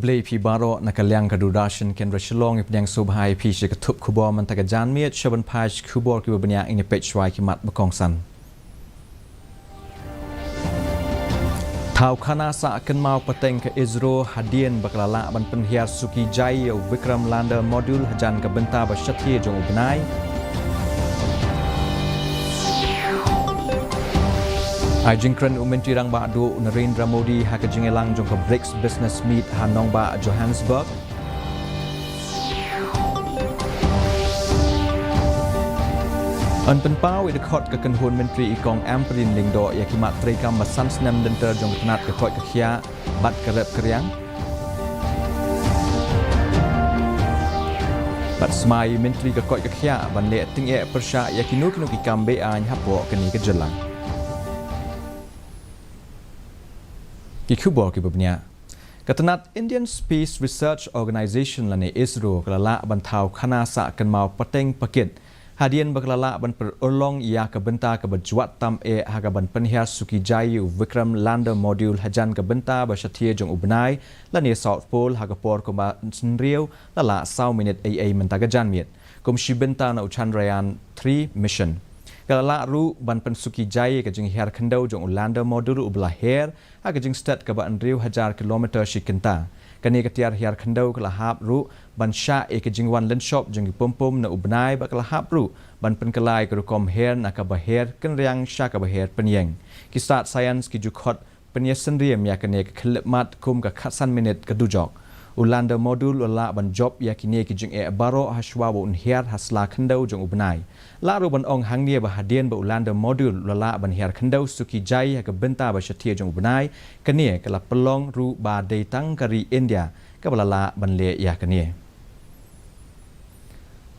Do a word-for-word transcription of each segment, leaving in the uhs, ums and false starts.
Khublei phi baroh na ka liang ka Doordarshan Kendra Shillong. Ïa pdiang sngewbha ïa phi sha ka thup khubor mynta ka janmiet. Sha ban peit khubor kiba bniah, ngin ïa peit shuwa ki mat ba kongsan. Thaw khana sah kynmaw pateng ka ISRO hadien ba ka la lah ban pynhiar suki jai ïa u Vikram lander module hajan ka bynta ba shathie jong u bnai. Ai jingkren u Myntri Rangbah Duh u Narendra Modi ha ka jingïalang jong ka BRICS Business Meet ha nongbah Johannesburg. Yn pynpaw ïa dkhot ka kynhun myntri i Kong Ampareen Lyngdoh ïa ki mat treikam ba san snem lynter jong ka tnat ka koit ka khiah bad ka rep ka riang. Bad smai myntri ka koit ka khiah ban leh tyngeh pyrshah ïa kino kino ki kam be-aiñ hapoh kane ka jylla. Ki khubor kiba bniah. Ka tnat Indian Space Research Organisation lane ISRO ka la lah ban thaw khana sah kynmaw pateng pakit hadien ba ka la lah ban pynurlong ïa ka bynta kaba jwat tam eh ha kaban pynhiar suki jai ïa u Vikram lander module hajan ka bynta ba shathie jong u bnai lane South Pole ha ka por kumba hynriew la lah saw minit eiei mynta ka janmiet. Kum shi bynta na u Chandrayaan three mission, ka la lah ruh ban pynsuki jai ïa ka jinghiar khyndew jong u lander module uba la her ha ka jingstet kaba hynriew hajar kilometer shi kynta. Kane ka tiar hiar khyndew ka la hap ruh ban shah ïa ka jingwan lynshop jong ki pum pum na u bnai bad ka la hap ruh ban pynkylla ïa ka rukom her na kaba her kynriang sha kaba her pynïeng. Ki stad science ki ju khot pynïasynriem ïa kane ka khyllipmat kum ka khatsan minit ka dujok. U lander module u la lah ban jop ïa kine ki jingeh baroh ha shuwa ba un hiar ha sla khyndew jong u bnai. Lah ruh ban ong hangne ba hadien ba u lander module u la lah ban hiar khyndew suki jai ha ka bynta ba shathie jong u bnai, kane ka la pynlong ruh ba dei tang ka ri India kaba la lah ban leh ïa kane.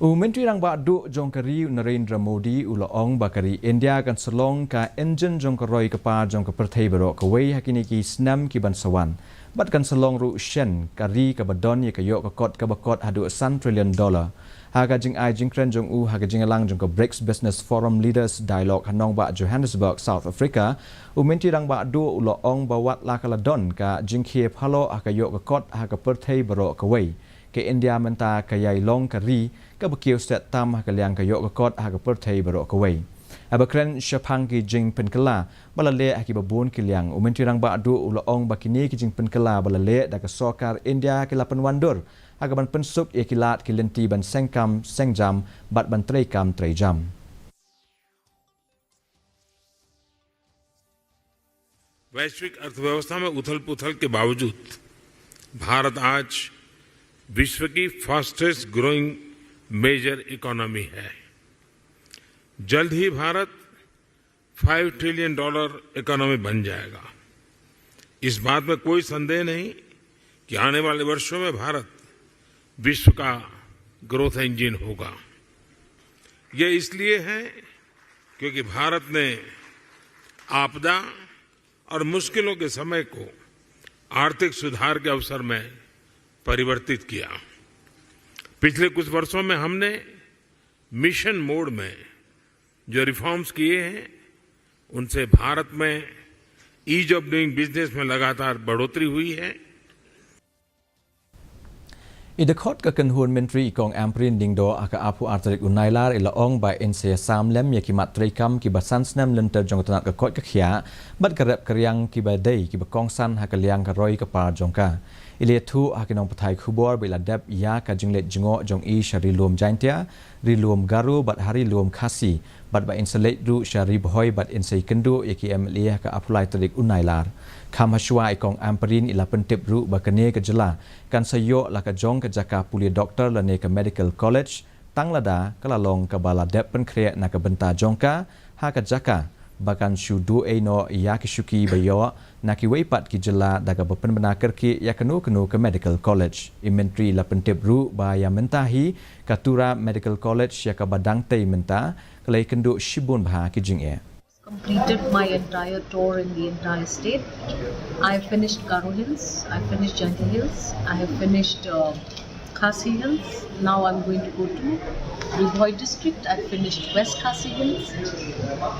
U Myntri Rangbah Duh jong ka ri u Narendra Modi u la ong ba ka ri India kan sa long ka injin jong ka roi ka par jong ka pyrthei baroh kawei ha kine ki snem ki ban sa wan. Bad kan sa long ruh shen ka ri kaba don ïa ka ïoh ka kot kaba kot haduh san trillion dollar. Ha ka jingai jingkren jong u ha ka jingïalang jong ka BRICS Business Forum Leaders Dialogue ha nongbah Johannesburg, South Africa, u Myntri Rangbah Duh u la ong ba wat la ka la don ka jingkhie phalloh ha ka ïoh ka kot ha ka pyrthei baroh kawei, ka India mynta ka ïai long ka ri kaba kiew stet tam ha ka liang ka ïoh ka kot ha ka pyrthei baroh kawei. Haba kren shaphang ki jingpynkylla ba la leh ha kiba bun ki liang, u Myntri Rangbah Duh u la ong ba kine ki jingpynkylla ba la leh da ka sorkar India ki la pynwandur ha kaban pynsuk ïa ki lad ki lynti ban seng kam seng jam bad ban trei kam trei jam. वैश्विक अर्थव्यवस्था में उथल-पुथल के बावजूद भारत आज विश्व की fastest growing major economy है। जल्द ही Bharat five trillion dollar economy बन जाएगा। इस बात में कोई संदेह नहीं कि आने वाले वर्षों में भारत विश्व का ग्रोथ इंजन होगा। यह इसलिए है क्योंकि भारत ने आपदा और मुश्किलों के समय को आर्थिक सुधार के अवसर में परिवर्तित किया। पिछले कुछ वर्षों में हमने मिशन मोड में जो रिफॉर्म्स किए हैं, उनसे भारत में ईज ऑफ डूइंग बिजनेस में लगातार बढ़ोतरी हुई है। I dkhot ka kynhun myntri i Kong Ampareen Lyngdoh ha ka arphew ar tarik u Nailar i la ong ba in sa ïasam lem ïa ki mat treikam kiba san snem lynter jong ka tnat ka koit ka khiah bad ka rep ka riang kiba dei kiba kongsan ha ka liang ka roi ka par jong ka. I la ïathuh ha ki nongpathai khubor ba i la dep ïa ka jingleit jngoh jong i sha Ri Lum Jaiñtia, Ri Lum Garo bad ha Ri Lum Khasi, bad ba in sa leit ruh sha Ri Bhoi bad in sa ïakynduh ïa ki MLA ha ka arphew lai tarik u Nailar. Kham hashwa i Kong Ampareen i la pyntip ruh ba kane ka jylla kan sa ïoh la ka jong ka jaka pule doktor lane ka medical college tang lada ka la long kaba la dep pynkhreh na ka bynta jong ka ha ka jaka ba kan shu duh ei noh ïa ki shuki ba ïoh na kiwei pat ki jylla da kaba pynbna kyrkieh ïa kano kano ka medical college. I myntri i la pyntip ruh ba ïa mynta hi ka Tura Medical College ïa kaba dang tei mynta ka la ïakynduh shibun bha ki jingeh. Completed my entire tour in the entire state. I finished Garo Hills, I finished Jaintia Hills, I have finished uh, Khasi Hills. Now I'm going to go to Ri Bhoi district. I finished West Khasi Hills.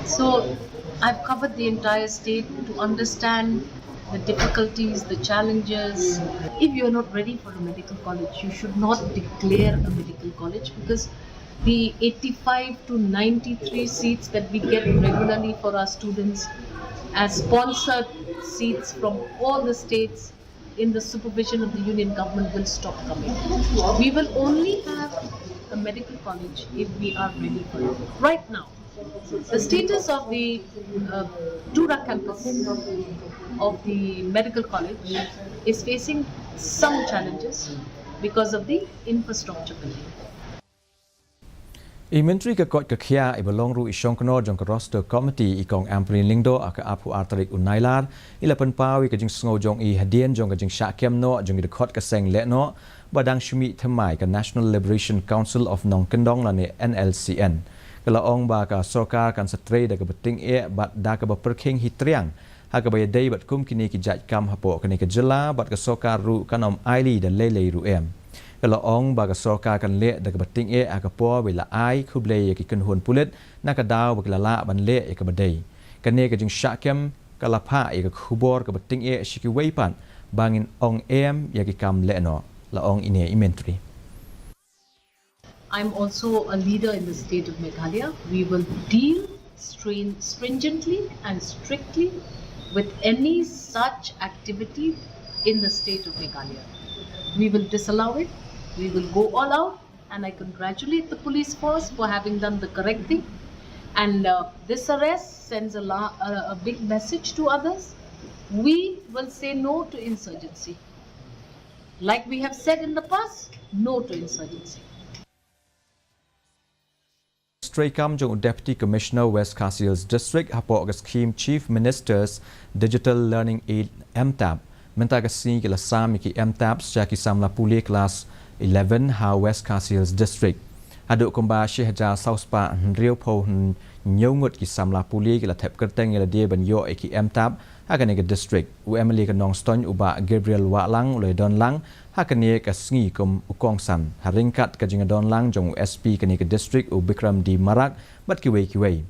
So I've covered the entire state to understand The difficulties, the challenges. If you are not ready for a medical college, you should not declare a medical college, because the eighty-five to ninety-three seats that we get regularly for our students as sponsored seats from all the states in the supervision of the union government will stop coming. We will only have a medical college if we are ready for it. Right now, the status of the uh, Tura campus of the medical college is facing some challenges because of the infrastructure building. I Myntri ka koit ka khiah i ba long ruh i shongknor jong ka roster committee i Kong Ampareen Lyngdoh ha ka arphew ar tarik u Nailar i la pynpaw ïa ka jingsngew jong i hadien jong ka jingshah kem noh jong i dkhot ka seng lehnoh ba dang shu mih thymmai ka National Liberation Council of Nongkyndong lane N L C N. Ka la ong ba ka sorkar kan sa trei da kaba tyngeh bad da kaba pyrkhing hi triang ha kaba ïadei bad kum kine ki jait kam hapoh kane ka jylla bad ka sorkar ruh kan ym ailad da lei lei ruh em. Ka la ong ba ka sorkar kan leh da kaba tyngeh ha ka por ba i la ai khublei ïa ki kynhun pulit na ka daw ba ki la lah ban leh ïa kaba dei. Kane ka jingshah kem ka la phah ïa ka khubor kaba tyngeh sha kiwei pat ba ngin ong em ïa ki kam lehnoh, la ong ine i Myntri. I'm also a leader in the state of Meghalaya. We will deal strain, stringently and strictly with any such activity in the state of Meghalaya. We will disallow it. We will go all out. And I congratulate the police force for having done the correct thing. And uh, this arrest sends a, la- a, a big message to others. We will say no to insurgency. Like we have said in the past, no to insurgency. Treikam jong u Deputy Commissioner West Khasi Hills District hapoh ka scheme Chief Minister's Digital Learning Aid M TAP. Mynta ka sngi ki la sam ïa ki M TAP sha ki samla pule klas eleven ha West Khasi Hills District. Haduh kumba shi hajar saw spah hynriewphew hynñiew ngut ki samla pule ki la thep kyrteng ïa lade ban ïoh ïa ki M TAP ha kane ka district. U MLA ka Nongstoiñ u Bah Gabriel Wahlang u la ïadon lang ha kane ka sngi kum u kongsan. Ha ryngkat ka jingïadon lang jong u SP kane ka district u Bikram D Marak bad kiwei kiwei.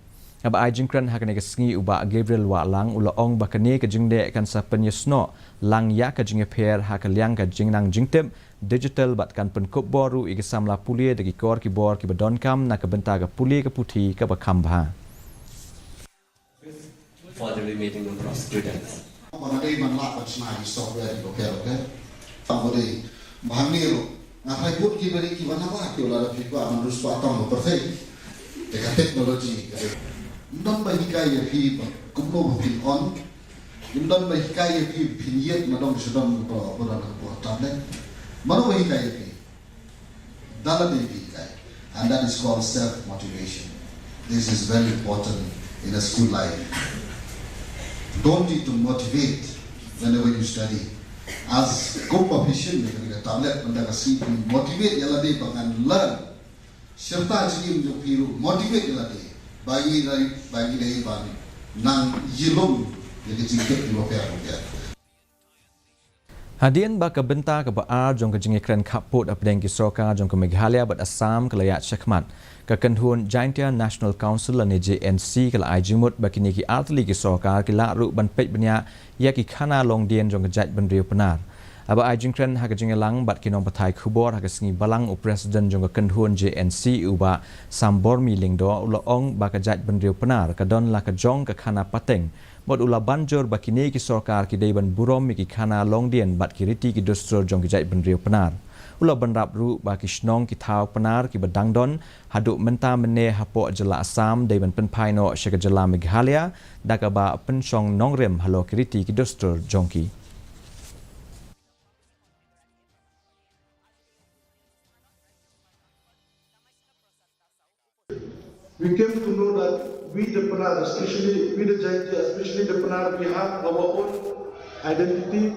Haba ai jingkren ha kane ka sngi u Bah Gabriel Wahlang u la ong ba kane ka jingleh kan sa pynïasnoh lang ïa ka jingïapher ha ka liang ka jingnang jingtip digital bad kan pynkup bor ruh ïa ki samla pule da ki kor ki bor kiba donkam na ka bynta ka pule ka puthi kaba kham bha. For the remaining number of students. Ba nga dei ban lah ban shna ïa ki software kiba pher bapher. Tang ba dei ba hangne ruh nga tharai bun kiba dei kiba naba ki la da phi kwah ban riewspah tang ba pyrthei. Te ka technology ka dei. Ym don ba hikai ïa phi ba kumno ba phin on. Ym don ba hikai ïa phi ba phin ïeit na dong sha dong ba ba don ka por tablet. Mano ba hikai ïa phi? Da lade phi hikai. And that is called self motivation. This is very important in a school life. Don't need to motivate whenever you study. As kumba phi shim ïa ka tablet mynta ka sngi, motivate ïa lade ba ngan learn. Shirta jingim jong phi ruh, motivate ïa lade ba ngi dei, ba ngi dei ban nang ïalum ïa ka jingtip kiba pher bapher. Hadien ba ka bynta kaba ar jong ka jingïakren khappud hapdeng ki sorkar jong ka Meghalaya bad Assam ka la ïaid shakhmat, ka kynhun Jaintia National Council lane JNC ka la ai jingmut ba kine ki artylli ki sorkar ki lah ruh ban peit bniah ïa ki khana longdien jong ka jaitbynriew Pnar. Haba ai jingkren ha ka jingïalang bad ki nongpathai khubor ha ka sngi Balang, u President jong ka kynhun JNC u Bah Sambormi Lyngdoh u la ong ba ka jaitbynriew Pnar ka don la ka jong ka khana pateng. Bad u la ban jur ba kine ki sorkar ki dei ban burom ïa ki khana longdien bad ki riti ki dustur jong ki jaitbynriew Pnar. U la bynrap ruh ba ki shnong ki thaw Pnar kiba dang don haduh mynta mynne hapoh jylla Assam dei ban pynphai noh sha ka jylla Meghalaya da kaba pynshong nongrim halor ki riti ki dustur jong ki. We came to know that we the Pnar, especially we the Jaintia, especially the Pnar, we have our own identity,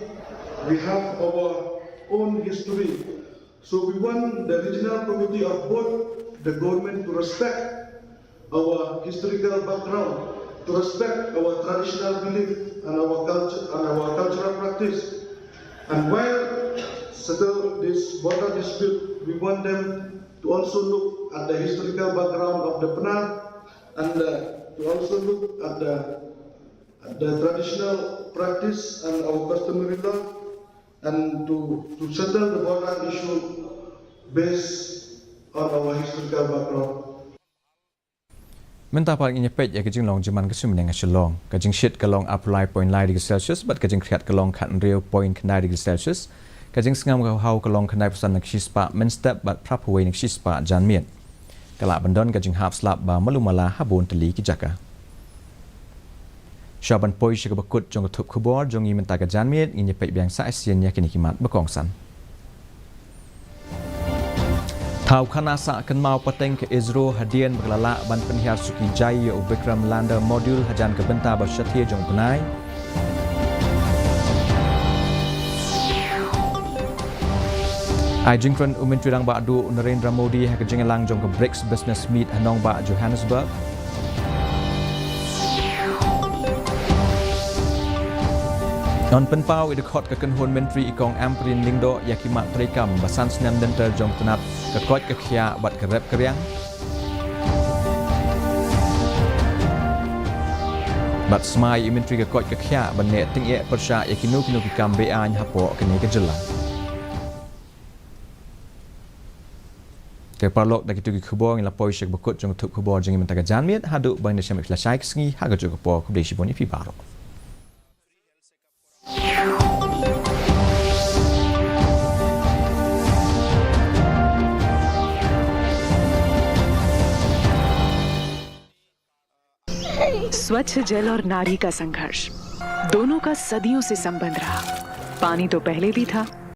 we have our own history. So we want the regional committee of both the government to respect our historical background, to respect our traditional belief and our culture and our cultural practice. And while settle this border dispute, we want them to also look at the historical background of the Pnar and uh, to also look at the the traditional practice and our customary law, and to, to settle the border issue based on our historical background. Mynta pat ngin ïa peit ïa ka jinglong jingman ka suiñ bneng ha Shillong. Ka jingshit ka long arphew lai point lai degree Celsius bad ka jingkhriat ka long khathynriew point khyndai degree Celsius. Ka jingsngewhaw ka long khyndaiphew san na ka shispah mynstep bad phraphew wei na ka shispah janmiet. Ka lah ban don ka jinghap slap ba malu mala ha bun tylli ki jaka. Shuwa ban poi sha kaba kut jong ka thup khubor jong ngi mynta ka janmiet, ngin ïa peit biang sa shisien ïa kine ki mat ba kongsan. Thaw khana sah kynmaw pateng ka ISRO hadien ba ka la lah ban pynhiar suki jai ïa u Vikram lander module hajan ka bynta ba shathie jong u bnai. Ai jingkren u Myntri Rangbah Duh u Narendra Modi ha ka jingïalang jong ka BRICS Business Meet ha nongbah Johannesburg. Yn pynpaw i dkhot ka kynhun myntri i Kong Ampareen Lyngdoh ïa ki mat treikam ba san snem lynter jong tnat ka koit ka khiah bad ka rep ka riang. Bad smai i Myntri ka koit ka khiah ban neh tyngeh pyrshah ïa kino kino ki kam beaiñ hapoh kane ka jylla. Te paralok, da kito ki khubor ngi la poi sha kaba kut jong ka thup khubor jong ngi mynta ka janmiet. Haduh ban ïashem ïa phi lashai ka sngi ha kajuh ka por, khublei shibun ïa phi baroh. स्वच्छ जल और नारी का संघर्ष, दोनों का सदियों से संबंध रहा। पानी तो पहले भी था,